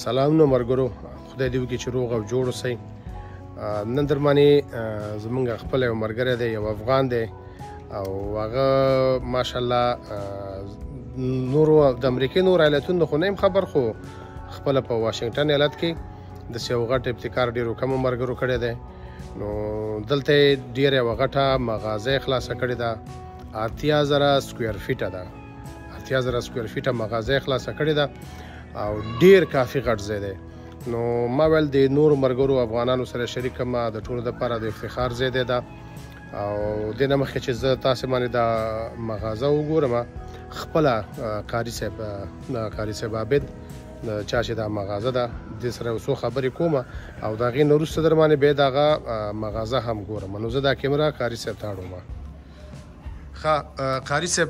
سلامونه مرګرو، خدای دې وکړي چې روغ او جوړ اوسئ. نن در باندې زمونږ خپل یو ملګری دی، یو افغان دی، او هغه ماشاءالله نورو د امریکې نور ایالتونو خو نه یم خبر، خو خپله په واشنګټن ایالت کې داسې یو غټ ابتکار ډېرو کمو ملګرو کړی دی. نو دلته یې ډېره یوه غټه مغازه یې خلاصه کړې ده، 80,000 square فیټه ده، 80,000 square فیټه مغازه یې خلاصه کړې ده او ډیر کافي غټ ځای دی. نو ما ویل د نورو ملګرو افغانانو سره شریک کړم، د ټولو دپاره د افتخار ځای دی دا. او دې نه مخکې چې زه تاسې باندې دا مغازه وګورم، خپله قاري صاحب عابد چا چې دا مغازه ده دې سره یو څو خبرې کوم، او د هغې نه وروسته در باندې بیا دغه مغازه هم ګورم. نو زه دا کیمره قاري صاحب ته اړوم. ښه قاري صاحب،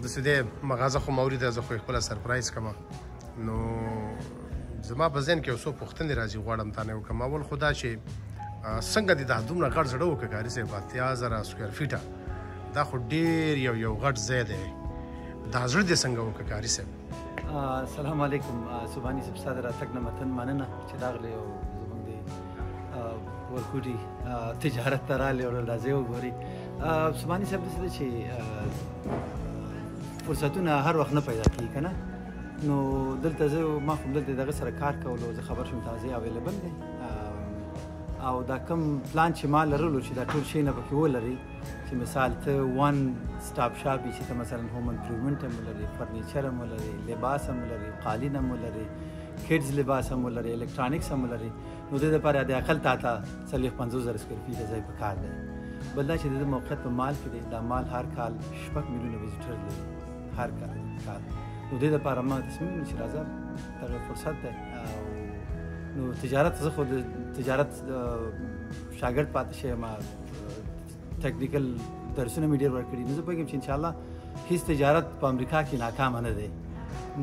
داسې دی مغازه خو ما ولیده، زه خو یې خپله surprise کړم. نو زما په ذهن کې یو څو پوښتنې راځي، غواړم تا نه وکړم. اول خو دا چې څنګه دې دا دومره غټ زړه وکړه قاري صاحب، 80,000 square فیټه، دا خو ډېر یو غټ ځای دی، دا زړه دې څنګه وکړه قاري صاحب؟ السلام علیکم سبحاني صاحب، ستا د راتګ نه متن مننه چې راغلې او زموږ د ورکوټي تجارت ته راغلې او راځئ وګورئ. سبحاني صاحب، داسې ده چې فرصتونه هر وخت نه پیدا کېږي که نه. نو دلته زه ما خو دلته دغه سره کار کولو، زه خبر شوم تازه available دی، او دا کوم پلان چې ما لرلو چې دا ټول شیونه پکې ولري، چې مثال ته one stop shop چې ته مثلا home improvement هم ولري، furniture هم ولري، لباس هم ولري، قالین هم ولري، kids لباس هم ولري، electronics هم ولري، نو د دې لپاره د اقل تا ته 40-50,000 square feet ځای پکار دی. بل دا چې د دې موقعیت په mall کې دی، دا mall هر کال 6 میلیونه visitor لري هر کال. نو دې لپاره ما تصمیم ونیو چې راځه دغه فرصت دی. او نو تجارت، زه خو د تجارت شاګرد پاتې شوی یم، technical درسونه مې ډېر ورکړي، نو زه پوهېږم چې انشاءالله هیڅ تجارت په امریکا کې ناکامه نه دی.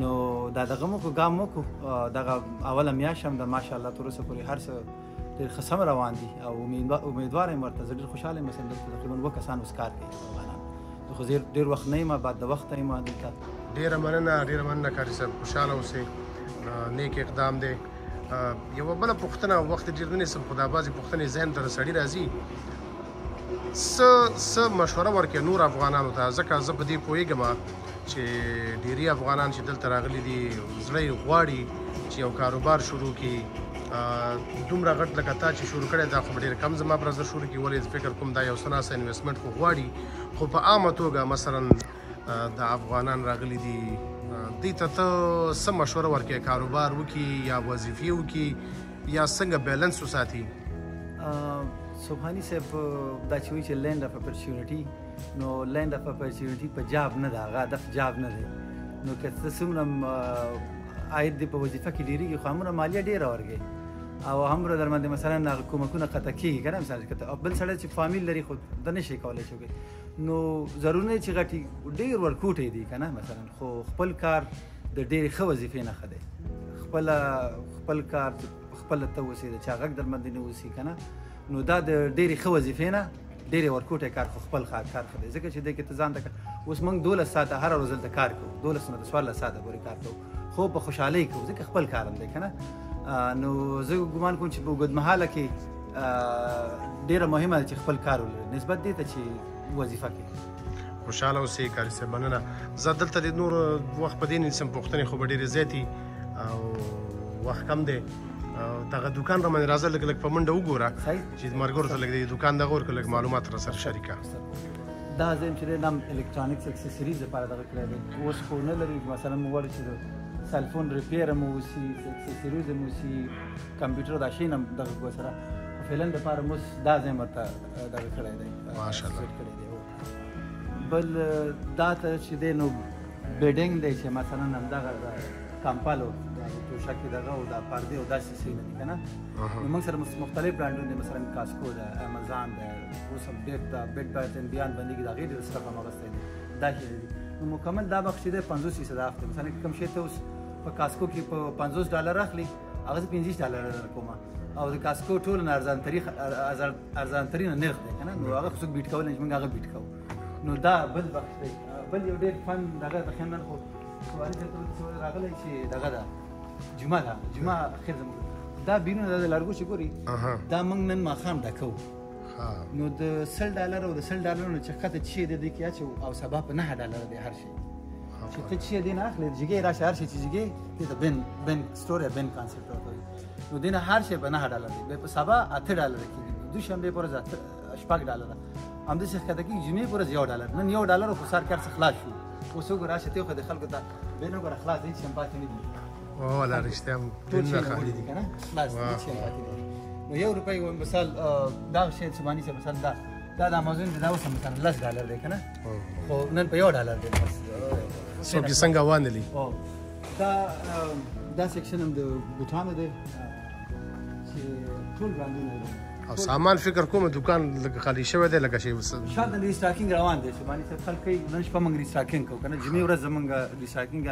نو دا دغه مو ګام وکړو، دغه اوله میاشت هم ده ماشاءالله تر اوسه پورې هر څه ډېر ښه سم روان دي، او امیدوار یم ورته. زه ډېر خوشحاله یم، مثلا دلته تقریبا 7 کسان اوس کار کوي افغانان. زه خو ډېر وخت نه یم، بعد د وخته یم دلته. ډېره مننه، ډېره مننه قاري صاحب، خوشحاله اوسئ، نیک اقدام دی. یوه بله پوښتنه، وخت ډېر نه نیسم، خو دا بعضې پوښتنې ذهن ته سړي راځي. څه مشوره ورکوې نور افغانانو ته؟ ځکه زه په دې پوهېږم چې ډېری افغانان چې دلته راغلي دي زړه یې غواړي چې یو کاروبار شروع کړي. دومره غټ لکه تا چې شروع کړی دا خو به ډېر کم زما پر زړه شروع کړي، ولې فکر کوم دا یو څه ناڅه investment خو غواړي. خو په عامه توګه مثلا د افغانان راغلي دي، دوی ته ته څه مشوره ورکوې؟ کاروبار وکړي یا وظیفې وکړي یا څنګه بیلنس وساتي؟ سبحاني صاحب، دا چې وایي چې land of opportunity، نو land of opportunity په job نه ده، هغه هدف job نه دی. نو که ته څومره عاید دې په وظیفه کې ډېرېږي، خو هومره مالیه ډېره ورکوې او هومره در باندې مثلا هغه کومکونه قطع کېږي که نه. مثلا که ته بل سړی چې فامیل لري خو دا نه شي کولی چې وکړي، نو ضرور نه چې غټي ډېر ورکوټی دي که نه مثلا، خو خپل کار د ډېرې ښه وظیفې نه ښه دی. خپل کار خپله ته اوسې، د چا غږ در باندې نه اوسي که نه، نو دا د ډېرې ښه وظیفې نه ډېرې ورکوټی کار خو خپل کار ښه دی. ځکه چې دې کې ته ځان ته اوس موږ 12 ساعته هره ورځ دلته کار کوو، 12 نه 14 ساعته پورې کار کوو، خو په خوشحالۍ کوو ځکه خپل کار هم دی که نه. نو زه ګمان کوم چې په اوږدمهاله کې ډېره مهمه ده چې خپل کار ولري نسبت دې ته چې وظیفه کوي. خوشحاله اوسئ قاري صاحب، مننه. زه دلته د نور وخت په دې نیسم، پوښتنې خو به ډېرې زیاتې او وخت کم دی. دغه دوکان را باندې راځه، لږ لږ په منډه وګوره چې ملګرو ته لږ د دوکان دغه ورکړه، لږ معلومات را سره شریک کړه. دا ځای چې دی دا electronics accessories لپاره دغه کړی دی. اوس خو نه لري، مثلا موږ غواړو چې د cell phone repair هم وسي، accessories هم وسي، کمپیوټر دا شی هم دغه کو سره، خو فعلا دپاره موږ دا ځای ورته دغه کړی دی، ماشاءالله کړی دی. بل دا ته چې دی نو bedding دی چې مثلا همدغه کمپلو توشکې دغه او دا پردې او داسې څه نه دي که نه. نو موږ سره مختلف برانډونه دي، مثلا Costco ده، امازون ده، اوس هم ډېر دا Bed Bath and Beyond باندې د هغې ډېر stuff هم اخیستی دی، دا شی دی. نو مکمل دا بخش چې دی 50% off دی. مثلا کوم شی ته اوس په Costco کې په $50 اخلي، هغه زه $25 درکوم، او د Costco ټول نه ارزان ترین نرخ دی که نه. نو هغه خو څوک beat کولی نه شي، موږ هغه beat کوو. نو دا بل بخش دی. بل یو ډېر fun دغه د خیال خو سوالي صاحب ته راغلی چې دغه ده جمعه ده، جمعه اخر زموږ دا بینونه د لرګو چې ګوري دا موږ نن ماښام ډکوو. نو د $100 او د $100 نه چې ښکته چې دی دې کې اچو، او سبا په $9 دی هر شی چې ته چې دی نه اخلې، جګې راشه هر شی چې جګې دې ته bin store یا bin concept ورته وایي. نو دې نه هر شی په $9 دی، بیا په سبا $8 کېږي، دوشنبې په ورځ $6، همداسې ښکته کېږي، جمعې په ورځ $1. نن $1 خو سر کار څه خلاص شو. اوس وګوره راشه ته خو د خلکو ته بیا نه ګوره خلاص هېڅ هم پاتې نه دي. ولا رښتیا هم ټول شی وړي دي که نه، خلاص هېڅ هم پاتې نه دي. نو $1 مثال دا شی سبحاني صاحب مثلا دا د امازون دی، دا اوس مثلا $10 دی که نه، خو نن په $1 دی. بس څوک یې څنګه وانلي. دا section هم د بوټانو دی چې ټول برانډونه لري. او سامان فکر کوم دکان لږ خالي شوی دی، لکه چې شاته restocking روان دی. سبحاني صاحب خلک کوي نن شپه موږ restocking کوو که نه، جمعې ورځ زموږ restocking.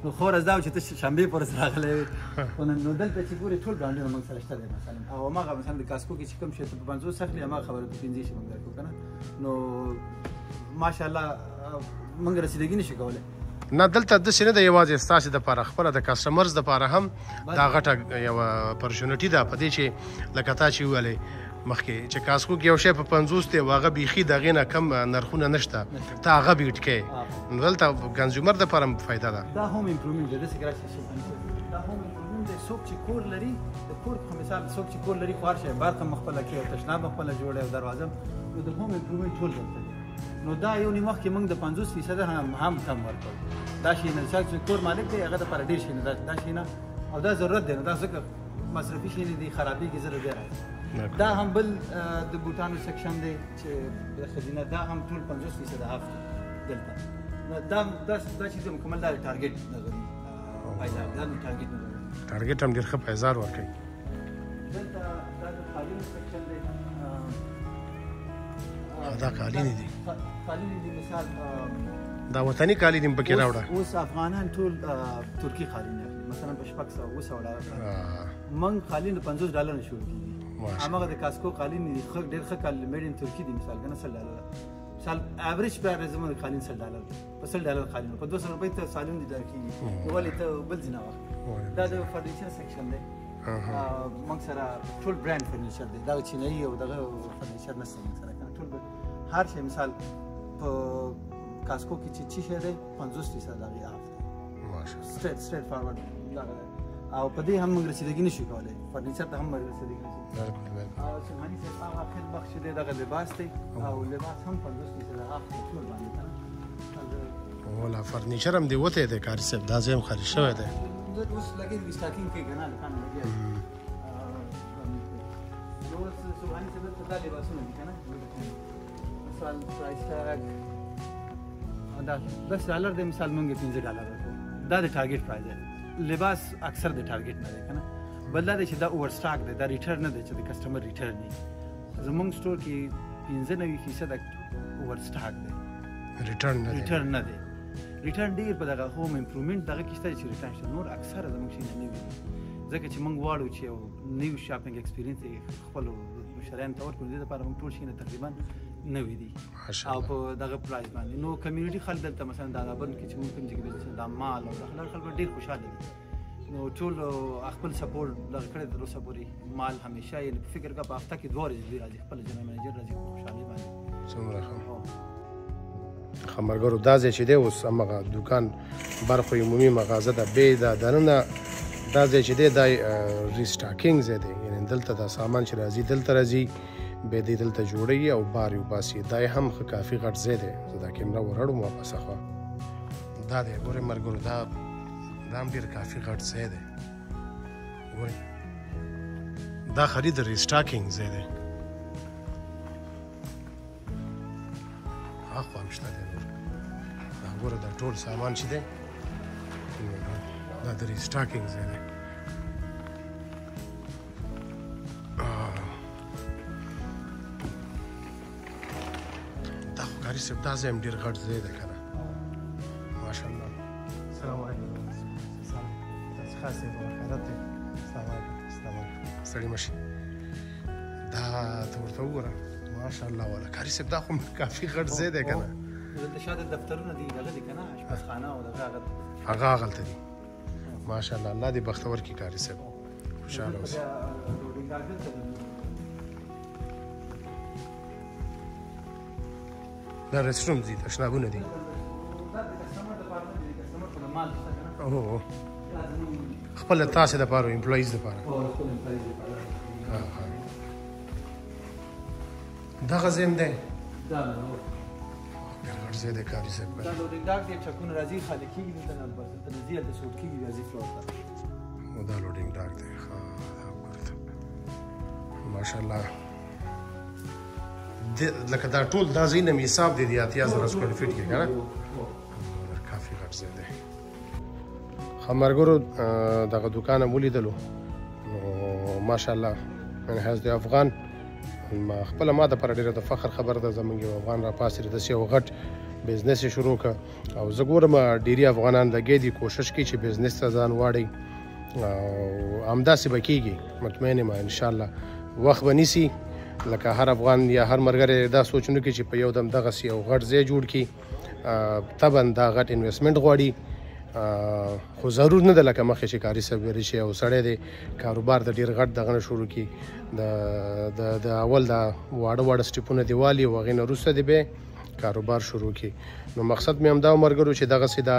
نو ښه ورځ دا وه چې ته شنبې په ورځ راغلی وې. نو دلته چې ګورې ټول برانډونه موږ سره شته دی. مثلا او هماغه مثلا د Costco کې چې کوم شی ته په 50 اخلي، هماغه خبره په 25 موږ درکوو که نه. نو ماشاءالله موږ رسیدګي نشو کولی. نه دلته داسې نه ده یوازې ستاسې دپاره، خپله د customers دپاره هم دا غټه یوه opportunity ده. په دې چې لکه تا چې وویلې مخکې چې Costco کې یو شی په 50 دی او هغه بیخي د هغې نه کم نرخونه نشته، ته هغه beat کوې. نو دلته consumer دپاره هم فایده ده. دا home improvement دی، داسې که راشي دا home improvement دی. څوک چې کور لري، د کور په مثال څوک چې کور لري خو هر شی برق هم خپله کوي او تشناب هم خپله جوړوي او دروازه هم، نو د home improvement ټول دلته دی. نو دا یو نیم وخت کې موږ د 50% هم کم ورکوو. دا شی نه چې کور مالک دی هغه دپاره ډېر شی نه، دا شی نه، او دا ضرورت دی. نو دا ځکه مصرفي شی نه دی، خرابېږي زر بیا راځي. دا هم بل د بوټانو section دی چې د ښځینه، دا هم ټول 50% off دی دلته. نو دا دا چې مکمل دا Target دغه دی پیزار، دا Target نه دی، Target هم ډېر ښه پیزار ورکوي. دلته دا د قالینو section دی. دا قالینې دي، قالینې دي. مثال دا وطني قالینې هم پکې راوړه. اوس افغانان ټول ترکي قالینې اخلي، مثلا په 600 700 $. موږ قالین د $50 نه شروع کېږي. هماغه د Costco قالین دي، ښه ډېر ښه قالین made in ترکي دي. مثال که نه $100، مثال average price زموږ د قالین $100 دی، په $100 قالین په $200 ته سالون دي در کېږي. نو ولې ته بل ځای نه واخلې. دا د furniture section دی. موږ سره ټول brand furniture دی، دا چینایي او دغه furniture نشته موږ سره که نه. ټول هر شی مثال په Costco کې چې څه شی دی 50% د هغې off دی، straight forward دغه دی. او په دې هم موږ رسیدګي نشو کولی، furniture ته هم موږ رسیدګي نشو. او سبحاني صاحب هغه اخر بخش دی دغه لباس دی، او لباس هم 50% off دی ټول باندې که نه. ولا furniture هم دی وتی دی قاري صاحب، دا ځای هم خالي شوی دی. اوس لګې restocking کوي که نه، دکان لګیا دی. نو اوس سبحاني صاحب دلته دا لباسونه دي که نه، مثال price tag دا $10 دی، مثال موږ $5 ورکوو. دا د Target price دی. لباس اکثر د Target نه دی که نه. بل دا دی چې دا overstock دی، دا return نه دی چې د customer return دی. زموږ store کې 95% overstock دی، return نه دی، return نه دی. return ډېر په دغه home improvement دغه کې شته چې return شته، نور اکثره زموږ شي نه وي، ځکه چې موږ غواړو چې یو نوی shopping experience خپلو مشتریانو ته ورکړو. د دې لپاره موږ ټول شیونه تقریبا نوي دي او په دغه price باندې. نو community خلک دلته مثلا د ادابن کې چې موږ کوم ځای کې business دا مال او دغه خلک ډېر خوشحاله دي. نو ټول خپل support دغه کړی تر اوسه پورې مال همیشه یې فکر کا په هفته کې دوه ورځې دوی راځي، خپل general manager راځي په خوشحالۍ باندې. څومره ښه. ښه ملګرو، دا ځای چې دی اوس همغه دوکان برخو عمومي مغازه ده، بې دا دننه دا ځای چې دی دا restocking ځای دی، یعنې دلته دا سامان چې راځي دلته راځي، بیا دی دلته جوړوي او بار یې وباسي. دا یې هم ښه کافي غټ ځای دی. زه دا کیمره ور اړوم واپس اخوا. دا دی ګورئ ملګرو، دا هم ډېر کافي غټ ځای دی. ګورئ دا خرید restocking ځای دی. اخوا هم شته دی نور. دا ګوره دا ټول سامان چې دی دا د restocking ځای دی. دا خو قاري صاحب دا ځای هم ډېر غټ ځای دی که نه؟ ماشاءالله. السلام علیکم. تاسو ښه یاست؟ خیرت دی؟ السلام علیکم. السلام علیکم. ستړي مه شئ. دا ته ورته وګوره، ماشاءالله. والا قاري صاحب دا خو کافي غټ ځای دی که نه؟ دلته شاته دفترونه دي، دغه دي که نه، آشپزخانه او دغه هغه هغلته دي. ماشاءالله، الله دې بختور کړي قاري صاحب، خوشحاله اوسئ. دا rest room دي، تشنابونه دي. خپل تاسې دپاره، employees دپاره. دغه ځای هم دی، ډېر غټ ځای دی قاري صاحب. دا loading dock دی، ټرکونه راځي، خالي کېږي دلته نه، بس دلته نه ځي، هلته sort کېږي، بیا ځي floor ته. او دا loading dock دی. ښه، دا وګوره ته، ماشاءالله. لکه دا ټول دا ځای نه مې حساب دی، د 80,000 square feet کې که نه؟ کافي غټ ځای دی. ښه ملګرو، دغه دوکان هم ولیدلو. نو ماشاءالله من حیث د افغان، ما خپله ما دپاره ډېره د فخر خبره ده، زموږ یو افغان راپاڅېد، داسې یو غټ business یې شروع کړ. او زه ګورم ډېری افغانان لګیا دي، کوشش کوي چې business ته ځان واړوي، او همداسې به کېږي، مطمئن یم انشاءالله. وخت به نیسي، لکه هر افغان یا هر ملګری دا سوچ نه کوي چې په یو دم دغسې یو غټ ځای جوړ کړي. طبعا دا غټ investment غواړي، خو ضرور نه ده لکه مخکې چې قاري صاحب ویلي چې یو سړی دی کاروبار د ډېر غټ دغه نه شروع کړي، د اول دا واړه واړه سټپونه دې والي او هغې نه وروسته دې بیا کاروبار شروع کړي. نو مقصد مې همدا و ملګرو چې دغسې دا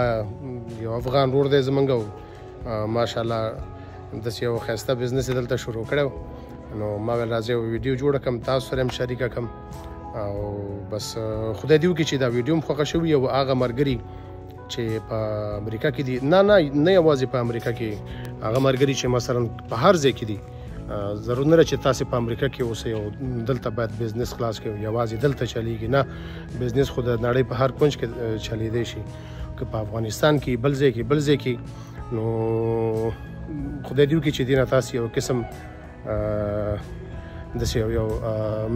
یو افغان ورور دی زمونږ، او ماشاءالله داسې یو ښایسته business یې دلته شروع کړی و. نو ما ویل راځئ یو ویډیو جوړه کړم، تاسو سره هم شریکه کړم. او بس خدای دې وکړي چې دا ویډیو هم خوښه شوي. او هغه ملګري چې په امریکا کې دي، نه نه نه یوازې په امریکا کې، هغه ملګري چې مثلا په هر ځای کې دي، ضرور نه ده چې تاسې په امریکا کې اوسئ او دلته باید business خلاص کړئ، یوازې دلته چلیږي. نه، business خو د نړۍ په هر کنج کې چلیدی شي، که په افغانستان کې، بل ځای کې، بل ځای کې. نو خدای دې وکړي چې دې نه تاسې یو قسم داسې یو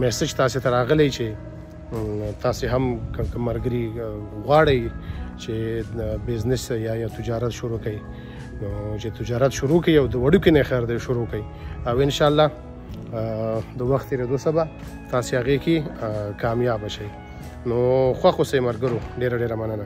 message تاسې ته راغلی چې تاسې هم که ملګري غواړئ چې business یا تجارت شروع کړئ، نو چې تجارت شروع کړئ او د وړوکي نه خیر دی شروع کړئ، او انشاءالله د وخت تېرېدو سره به تاسې هغې کې کامیابه شئ. نو خوښ اوسئ ملګرو، ډېره ډېره مننه.